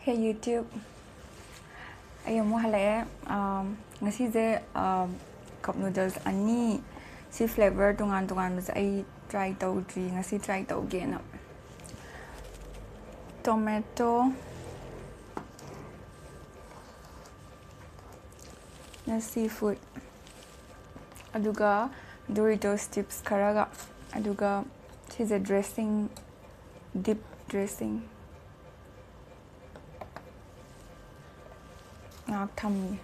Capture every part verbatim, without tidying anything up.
Hey YouTube, ꯑꯩ ꯑꯃꯨꯛ ꯍꯜꯂꯛꯑꯦ꯫ ꯑꯝ, ꯉꯁꯤꯁꯦ, ꯑꯝ, cup noodles ꯑꯅꯤ, ꯁꯤ flavor ꯇꯣꯉꯥꯟ ꯇꯣꯉꯥꯟꯕꯁꯦ ꯑꯩ try ꯇꯧꯗ꯭ꯔꯤ, ꯉꯁꯤ try ꯇꯧꯒꯦꯅ꯫ Tomato ꯅ seafood, ꯑꯗꯨꯒ Doritos chips ꯈꯔꯒ, ꯑꯗꯨꯒ ꯁꯤꯁꯦ dressing, dip dressing ꯉꯥꯏꯍꯥꯛ ꯊꯝꯃꯤ꯫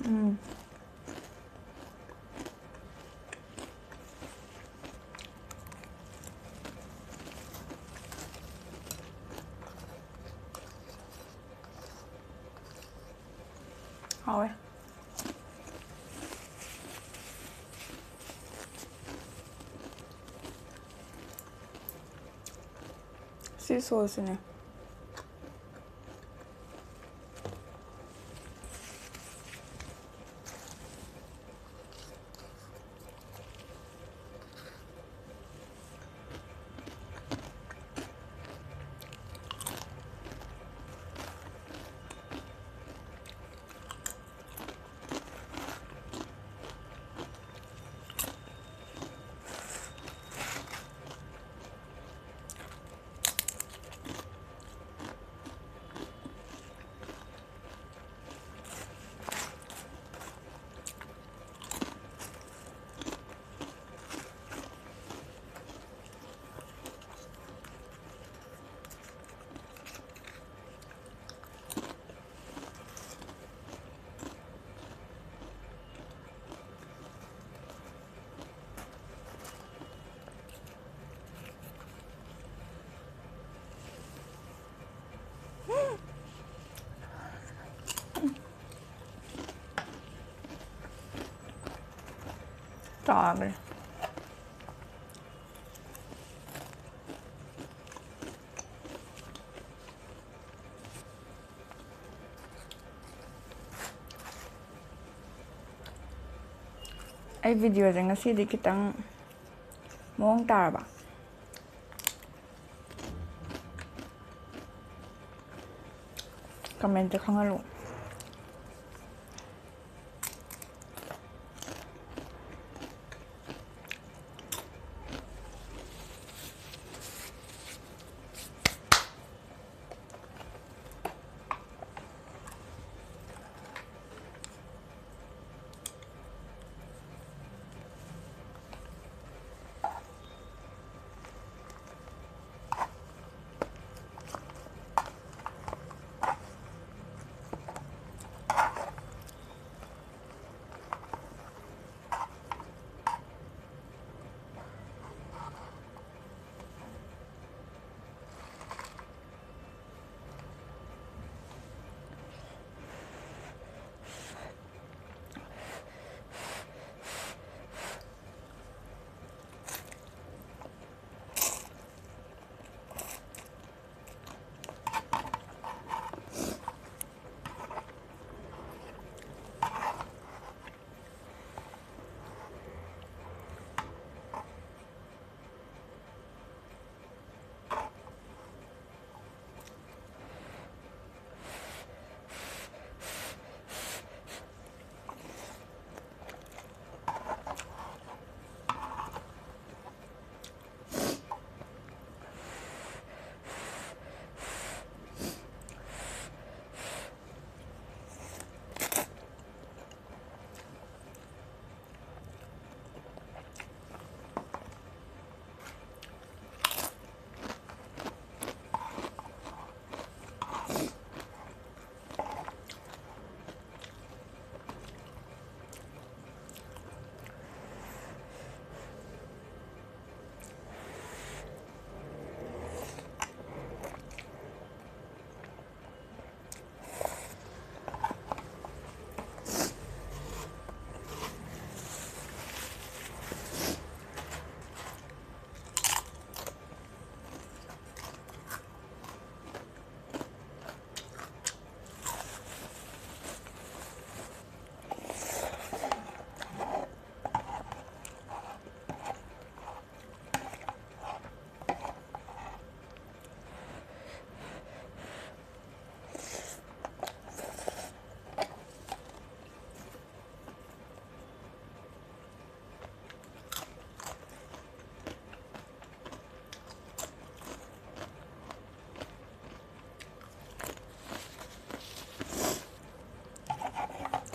ꯎꯝ꯫ ꯍꯥꯎꯋꯦ꯫ ꯁꯤ sauce ꯁꯤꯅꯦ꯫ ꯆꯥꯕꯅꯦ꯫ ꯑꯩ videoꯁꯦ ꯉꯁꯤꯗꯤ ꯈꯤꯇꯪ ꯃꯑꯣꯡ ꯇꯥꯔꯕ? Commentꯇ ꯈꯪꯍꯜꯂꯨ꯫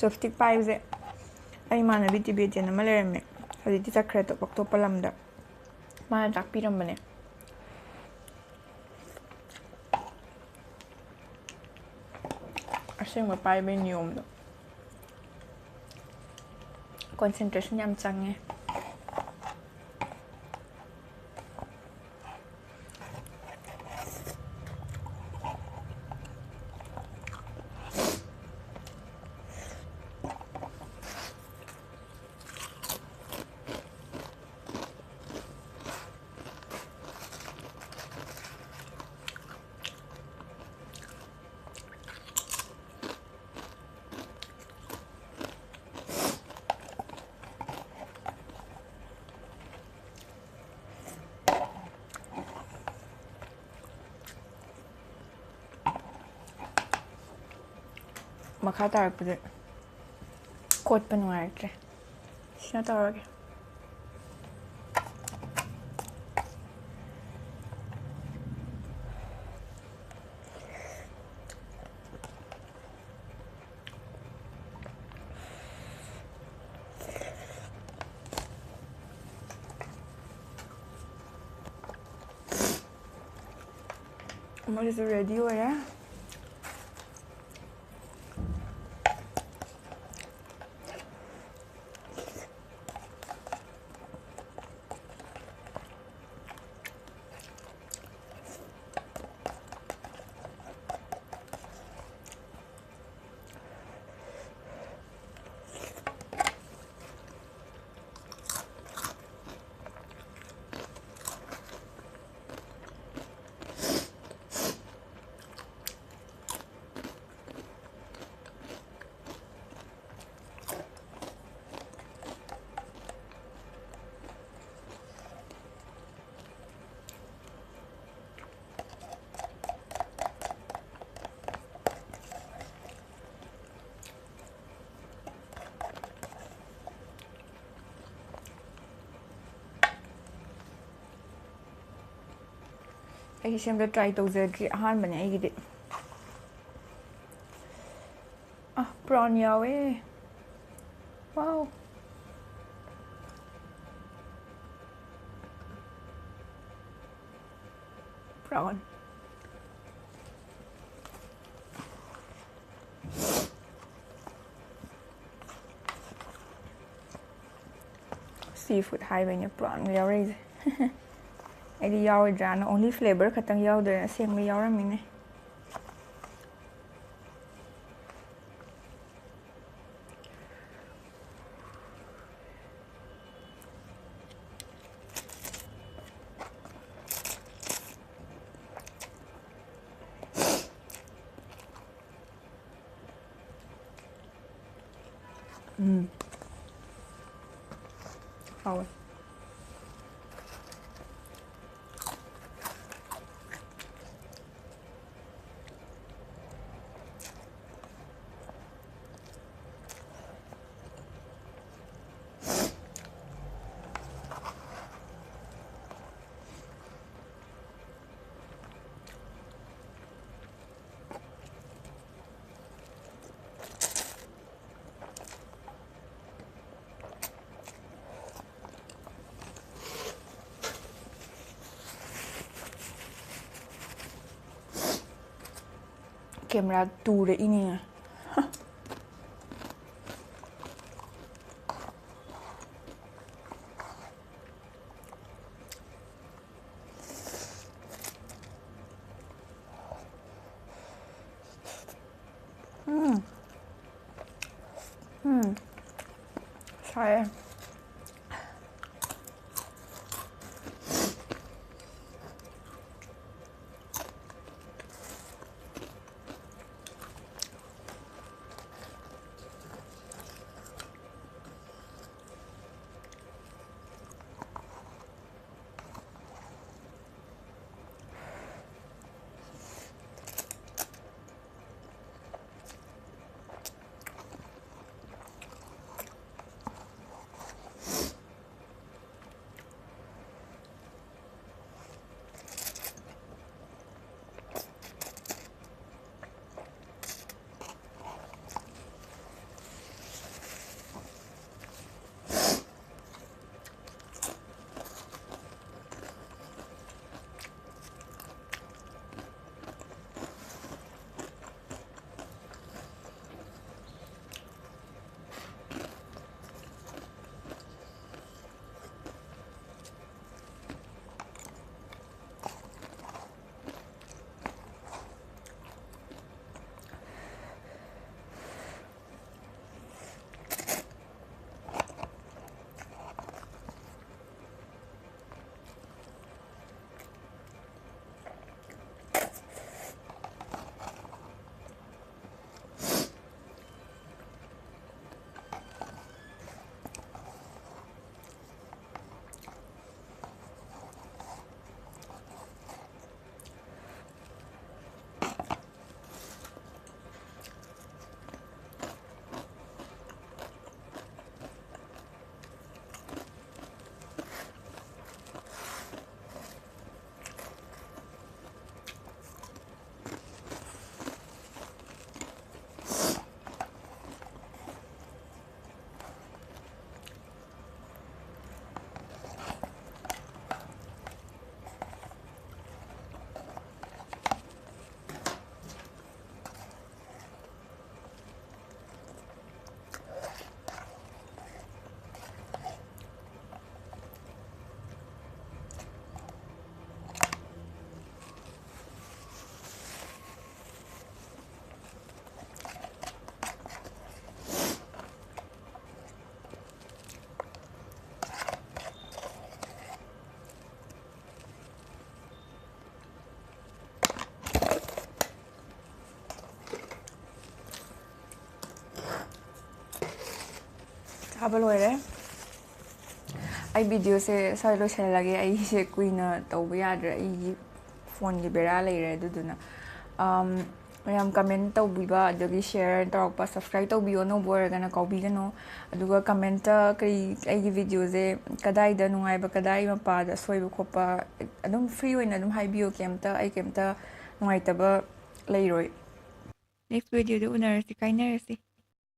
ꯆꯣꯞꯁ꯭ꯇꯤꯛ ꯄꯥꯏꯕꯁꯦ ꯑꯩ ꯏꯃꯥꯟꯅꯕꯤ ꯇꯤꯕꯦꯇꯤꯌꯟ ꯑꯃ ꯂꯩꯔꯝꯃꯦ, ꯍꯧꯖꯤꯛꯇꯤ ꯆꯠꯈ꯭ꯔꯦ ꯑꯇꯣꯞꯄ, ꯑꯇꯣꯞꯄ ꯂꯝꯗ꯫ ꯃꯥꯅ ꯇꯥꯛꯄꯤꯔꯝꯕꯅꯦ ꯑꯁꯦꯡꯕ ꯄꯥꯏꯕꯩ ꯅꯤꯌꯣꯝꯗꯣ꯫ ꯀꯣꯟꯁꯦꯟꯇ꯭ꯔꯦꯁꯟ ꯌꯥꯝ ꯆꯪꯉꯦ꯫ ꯃꯈꯥ ꯇꯥꯔꯛꯄꯗ ꯀꯣꯠꯄ ꯅꯨꯡꯉꯥꯏꯔꯛꯇ꯭ꯔꯦ꯫ ꯁꯤꯅ ꯇꯧꯔꯒꯦ꯫ ꯃꯣꯏꯁꯨ ꯔꯦꯗꯤ ꯑꯣꯏꯔꯦ꯫ ꯑꯩ ꯁꯦꯝꯕ ꯇ꯭ꯔꯥꯏ ꯇꯧꯖꯗ꯭ꯔꯤ, ꯑꯍꯥꯟꯕꯅꯦ ꯑꯩꯒꯤꯗꯤ꯫ ꯄ꯭ꯔꯣꯟ ꯌꯥꯎꯋꯦ꯫ Wow. ꯄ꯭ꯔꯣꯟ꯫ Sea food ꯍꯥꯏꯕꯩꯅꯦ ꯄ꯭ꯔꯣꯟꯒ ꯌꯥꯎꯔꯛꯏꯁꯦ꯫ ꯑꯩꯗꯤ ꯌꯥꯎꯔꯣꯏꯗ꯭ꯔꯥꯅ, only flavor ꯈꯛꯇꯪ ꯌꯥꯎꯗꯣꯏꯅ ꯑꯁꯦꯡꯕ ꯌꯥꯎꯔꯝꯃꯤꯅꯦ꯫ ꯎꯝ꯫ ꯍꯥꯎꯋꯦ꯫ Camera ꯇꯨꯔꯛꯏꯅꯦ꯫ ꯎꯝ꯫ ꯎꯝ꯫ ꯁꯥꯏꯌꯦ꯫ ꯊꯥꯕ ꯂꯣꯏꯔꯦ꯫ ꯑꯩ videoꯁꯦ ꯁ꯭ꯋꯥꯏ ꯂꯣꯏꯁꯤꯜꯂꯒꯦ꯫ ꯑꯩꯁꯦ ꯀꯨꯏꯅ ꯇꯧꯕ ꯌꯥꯗ꯭ꯔꯦ, ꯑꯩꯒꯤ phoneꯒꯤ ꯕꯦꯔꯥ ꯂꯩꯔꯦ꯫ ꯑꯗꯨꯗꯨꯅ ꯑꯝ, ꯃꯌꯥꯝ comment ꯇꯧꯕꯤꯕ, ꯑꯗꯒꯤ share ꯇꯧꯔꯛꯄ, subscribe ꯇꯧꯕꯤꯌꯣ, ꯑꯅꯧꯕ ꯑꯣꯏꯔꯒꯅ ꯀꯥꯎꯕꯤꯒꯅꯨ꯫ ꯑꯗꯨꯒ commentꯇ ꯀꯔꯤ, ꯑꯩꯒꯤ videoꯁꯦ ꯀꯗꯥꯏꯗ ꯅꯨꯡꯉꯥꯏꯕ, ꯀꯗꯥꯏ ꯃꯄꯥꯗ ꯑꯁꯣꯏꯕ ꯈꯣꯠꯄ, ꯑꯗꯨꯝ free ꯑꯣꯏꯅ ꯑꯗꯨꯝ ꯍꯥꯏꯕꯤꯌꯨ꯫ ꯀꯩꯝꯇ, ꯑꯩ ꯀꯩꯝꯇ ꯅꯨꯡꯉꯥꯏꯇꯕ ꯂꯩꯔꯣꯏ꯫ Next videoꯗ ꯎꯅꯔꯁꯤ, ꯀꯥꯏꯅꯔꯁꯤ꯫